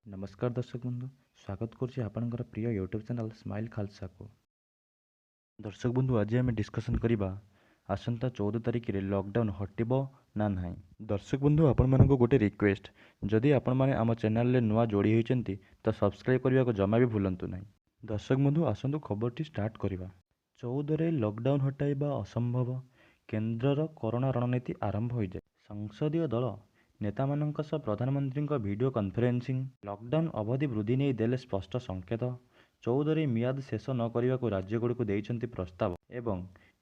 ନମସ୍କାର ଦର୍ଶକ ବନ୍ଧୁ, ସ୍ୱାଗତ କରୁଛି ଆପଣଙ୍କର ପ୍ରିୟ ୟୁଟ୍ୟୁବ୍ ଚ୍ୟାନେଲ୍ ସ୍ମାଇଲ୍ ଖାଲସାକୁ। ଦର୍ଶକ ବନ୍ଧୁ, ଆଜି ଆମେ ଡିସ୍କସନ୍ କରିବା ଆସନ୍ତା 14 ତାରିଖରେ ଲକଡାଉନ୍ ହଟିବ ନା ନାହିଁ। ଦର୍ଶକ ବନ୍ଧୁ, ଆପଣମାନଙ୍କୁ ଗୋଟେ ରିକ୍ୱେଷ୍ଟ, ଯଦି ଆପଣମାନେ ଆମ ଚ୍ୟାନେଲରେ ନୂଆ ଯୋଡ଼ି ହୋଇଛନ୍ତି ତ ସବସ୍କ୍ରାଇବ୍ କରିବାକୁ ଜମା ବି ଭୁଲନ୍ତୁ ନାହିଁ। ଦର୍ଶକ ବନ୍ଧୁ, ଆସନ୍ତୁ ଖବରଟି ଷ୍ଟାର୍ଟ କରିବା। 14ରେ ଲକଡାଉନ୍ ହଟାଇବା ଅସମ୍ଭବ, କେନ୍ଦ୍ରର କରୋନା ରଣନୀତି ଆରମ୍ଭ ହୋଇଯାଏ। ସଂସଦୀୟ ଦଳ ନେତାମାନଙ୍କ ସହ ପ୍ରଧାନମନ୍ତ୍ରୀଙ୍କ ଭିଡ଼ିଓ କନଫରେନ୍ସିଂ। ଲକଡାଉନ୍ ଅବଧି ବୃଦ୍ଧି ନେଇ ଦେଲେ ସ୍ପଷ୍ଟ ସଙ୍କେତ। 14ରେ ମିଆଦ ଶେଷ ନ କରିବାକୁ ରାଜ୍ୟଗୁଡ଼ିକୁ ଦେଇଛନ୍ତି ପ୍ରସ୍ତାବ ଏବଂ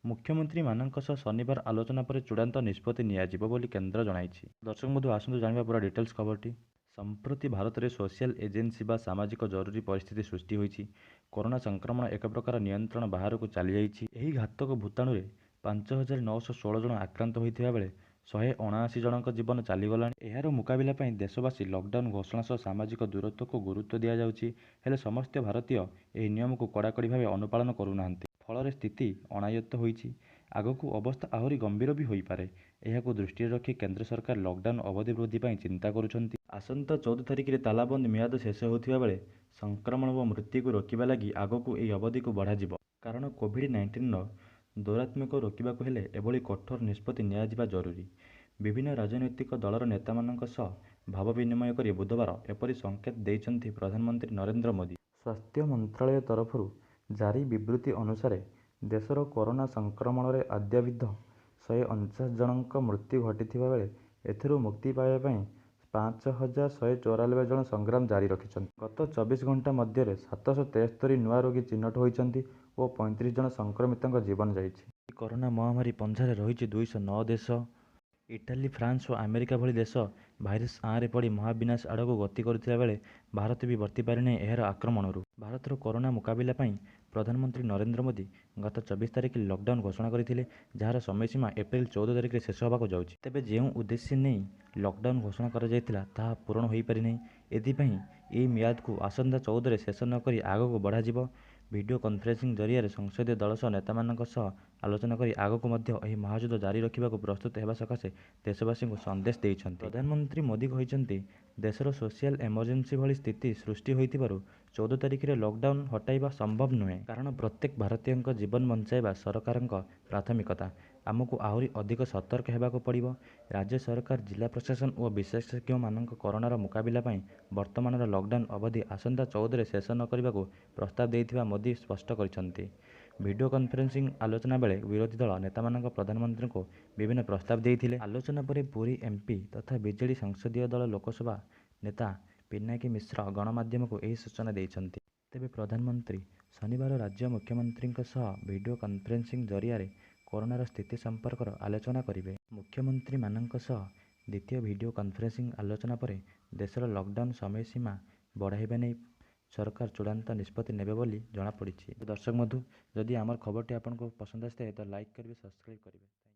ମୁଖ୍ୟମନ୍ତ୍ରୀମାନଙ୍କ ସହ ଶନିବାର ଆଲୋଚନା ପରେ ଚୂଡ଼ାନ୍ତ ନିଷ୍ପତ୍ତି ନିଆଯିବ ବୋଲି କେନ୍ଦ୍ର ଜଣାଇଛି। ଦର୍ଶକ ବନ୍ଧୁ, ଆସନ୍ତୁ ଜାଣିବା ପୁରା ଡିଟେଲ୍ସ ଖବରଟି। ସମ୍ପ୍ରତି ଭାରତରେ ସୋସିଆଲ ଏମର୍ଜେନ୍ସି ବା ସାମାଜିକ ଜରୁରୀ ପରିସ୍ଥିତି ସୃଷ୍ଟି ହୋଇଛି। କରୋନା ସଂକ୍ରମଣ ଏକ ପ୍ରକାର ନିୟନ୍ତ୍ରଣ ବାହାରକୁ ଚାଲିଯାଇଛି। ଏହି ଘାତକ ଭୂତାଣୁରେ 5916 ଜଣ ଆକ୍ରାନ୍ତ ହୋଇଥିବା ବେଳେ 179 ଜଣଙ୍କ ଜୀବନ ଚାଲିଗଲାଣି। ଏହାର ମୁକାବିଲା ପାଇଁ ଦେଶବାସୀ ଲକଡାଉନ ଘୋଷଣା ସହ ସାମାଜିକ ଦୂରତ୍ୱକୁ ଗୁରୁତ୍ୱ ଦିଆଯାଉଛି। ହେଲେ ସମସ୍ତ ଭାରତୀୟ ଏହି ନିୟମକୁ କଡ଼ାକଡ଼ି ଭାବେ ଅନୁପାଳନ କରୁନାହାନ୍ତି। ଫଳରେ ସ୍ଥିତି ଅଣାୟତ୍ତ ହୋଇଛି। ଆଗକୁ ଅବସ୍ଥା ଆହୁରି ଗମ୍ଭୀର ବି ହୋଇପାରେ। ଏହାକୁ ଦୃଷ୍ଟିରେ ରଖି କେନ୍ଦ୍ର ସରକାର ଲକଡାଉନ ଅବଧି ବୃଦ୍ଧି ପାଇଁ ଚିନ୍ତା କରୁଛନ୍ତି। ଆସନ୍ତା 14 ତାରିଖରେ ତାଲାବନ୍ଦ ମିଆଦ ଶେଷ ହେଉଥିବା ବେଳେ ସଂକ୍ରମଣ ଓ ମୃତ୍ୟୁକୁ ରୋକିବା ଲାଗି ଆଗକୁ ଏହି ଅବଧିକୁ ବଢ଼ାଯିବ। କାରଣ କୋଭିଡ-19ର ଦୌରାତ୍ମ୍ୟକୁ ରୋକିବାକୁ ହେଲେ ଏଭଳି କଠୋର ନିଷ୍ପତ୍ତି ନିଆଯିବା ଜରୁରୀ। ବିଭିନ୍ନ ରାଜନୈତିକ ଦଳର ନେତାମାନଙ୍କ ସହ ଭାବ ବିନିମୟ କରି ବୁଧବାର ଏପରି ସଙ୍କେତ ଦେଇଛନ୍ତି ପ୍ରଧାନମନ୍ତ୍ରୀ ନରେନ୍ଦ୍ର ମୋଦି। ସ୍ୱାସ୍ଥ୍ୟ ମନ୍ତ୍ରାଳୟ ତରଫରୁ ଜାରି ବିବୃତି ଅନୁସାରେ, ଦେଶରେ କରୋନା ସଂକ୍ରମଣରେ ଅଦ୍ୟାବଧି 149 ଜଣଙ୍କ ମୃତ୍ୟୁ ଘଟିଥିବା ବେଳେ ଏଥିରୁ ମୁକ୍ତି ପାଇବା ପାଇଁ 5194 ଜଣ ସଂଗ୍ରାମ ଜାରି ରଖିଛନ୍ତି। ଗତ 24 ଘଣ୍ଟା ମଧ୍ୟରେ 773 ନୂଆ ରୋଗୀ ଚିହ୍ନଟ ହୋଇଛନ୍ତି ଓ 35 ଜଣ ସଂକ୍ରମିତଙ୍କ ଜୀବନ ଯାଇଛି। କରୋନା ମହାମାରୀ ପଞ୍ଝାରେ ରହିଛି 209 ଦେଶ। ଇଟାଲୀ, ଫ୍ରାନ୍ସ ଓ ଆମେରିକା ଭଳି ଦେଶ ଭାଇରସ ଆଁରେ ପଡ଼ି ମହାବିନାଶ ଆଡ଼କୁ ଗତି କରୁଥିବା ବେଳେ ଭାରତ ବି ବର୍ତ୍ତି ପାରିନାହିଁ ଏହାର ଆକ୍ରମଣରୁ। ଭାରତରେ କରୋନା ମୁକାବିଲା ପାଇଁ ପ୍ରଧାନମନ୍ତ୍ରୀ ନରେନ୍ଦ୍ର ମୋଦି ଗତ 24 ତାରିଖରେ ଲକଡାଉନ ଘୋଷଣା କରିଥିଲେ, ଯାହାର ସମୟସୀମା ଏପ୍ରିଲ 14 ତାରିଖରେ ଶେଷ ହେବାକୁ ଯାଉଛି। ତେବେ ଯେଉଁ ଉଦ୍ଦେଶ୍ୟ ନେଇ ଲକଡାଉନ ଘୋଷଣା କରାଯାଇଥିଲା, ତାହା ପୂରଣ ହୋଇପାରିନାହିଁ। ଏଥିପାଇଁ ଏହି ମିଆଦକୁ ଆସନ୍ତା 14ରେ ଶେଷ ନ କରି ଆଗକୁ ବଢ଼ାଯିବ। ଭିଡ଼ିଓ କନଫରେନ୍ସିଂ ଜରିଆରେ ସଂସଦୀୟ ଦଳ ସହ ନେତାମାନଙ୍କ ସହ ଆଲୋଚନା କରି ଆଗକୁ ମଧ୍ୟ ଏହି ମହାଯୁଦ୍ଧ ଜାରି ରଖିବାକୁ ପ୍ରସ୍ତୁତ ହେବା ସକାଶେ ଦେଶବାସୀଙ୍କୁ ସନ୍ଦେଶ ଦେଇଛନ୍ତି ପ୍ରଧାନମନ୍ତ୍ରୀ। ମୋଦି କହିଛନ୍ତି, ଦେଶରେ ସୋସିଆଲ ଏମର୍ଜେନ୍ସି ଭଳି ସ୍ଥିତି ସୃଷ୍ଟି ହୋଇଥିବାରୁ 14 ତାରିଖରେ ଲକଡାଉନ ହଟାଇବା ସମ୍ଭବ ନୁହେଁ। କାରଣ ପ୍ରତ୍ୟେକ ଭାରତୀୟଙ୍କ ଜୀବନ ବଞ୍ଚାଇବା ସରକାରଙ୍କ ପ୍ରାଥମିକତା। ଆମକୁ ଆହୁରି ଅଧିକ ସତର୍କ ହେବାକୁ ପଡ଼ିବ। ରାଜ୍ୟ ସରକାର, ଜିଲ୍ଲା ପ୍ରଶାସନ ଓ ବିଶେଷଜ୍ଞମାନଙ୍କୁ କରୋନାର ମୁକାବିଲା ପାଇଁ ବର୍ତ୍ତମାନର ଲକଡାଉନ ଅବଧି ଆସନ୍ତା 14ରେ ଶେଷ ନ କରିବାକୁ ପ୍ରସ୍ତାବ ଦେଇଥିବା ମୋଦି ସ୍ପଷ୍ଟ କରିଛନ୍ତି। ଭିଡ଼ିଓ କନଫରେନ୍ସିଂ ଆଲୋଚନା ବେଳେ ବିରୋଧୀ ଦଳ ନେତାମାନେ ପ୍ରଧାନମନ୍ତ୍ରୀଙ୍କୁ ବିଭିନ୍ନ ପ୍ରସ୍ତାବ ଦେଇଥିଲେ। ଆଲୋଚନା ପରେ ପୁରୀ ଏମପି ତଥା ବିଜେଡି ସଂସଦୀୟ ଦଳ ଲୋକସଭା ନେତା ପିନାକୀ ମିଶ୍ର ଗଣମାଧ୍ୟମକୁ ଏହି ସୂଚନା ଦେଇଛନ୍ତି। ତେବେ ପ୍ରଧାନମନ୍ତ୍ରୀ ଶନିବାର ରାଜ୍ୟ ମୁଖ୍ୟମନ୍ତ୍ରୀଙ୍କ ସହ ଭିଡ଼ିଓ କନଫରେନ୍ସିଂ ଜରିଆରେ କରୋନାର ସ୍ଥିତି ସମ୍ପର୍କରେ ଆଲୋଚନା କରିବେ। ମୁଖ୍ୟମନ୍ତ୍ରୀମାନଙ୍କ ସହ ଦ୍ୱିତୀୟ ଭିଡ଼ିଓ କନଫରେନ୍ସିଂ ଆଲୋଚନା ପରେ ଦେଶରେ ଲକଡାଉନ ସମୟସୀମା ବଢ଼ାଇବା ନେଇ ସରକାର ଚୂଡ଼ାନ୍ତ ନିଷ୍ପତ୍ତି ନେବେ ବୋଲି ଜଣାପଡ଼ିଛି। ଦର୍ଶକ ବନ୍ଧୁ, ଯଦି ଆମର ଖବରଟି ଆପଣଙ୍କୁ ପସନ୍ଦ ଆସିଥାଏ ତ ଲାଇକ୍ କରିବେ, ସବସ୍କ୍ରାଇବ୍ କରିବେ।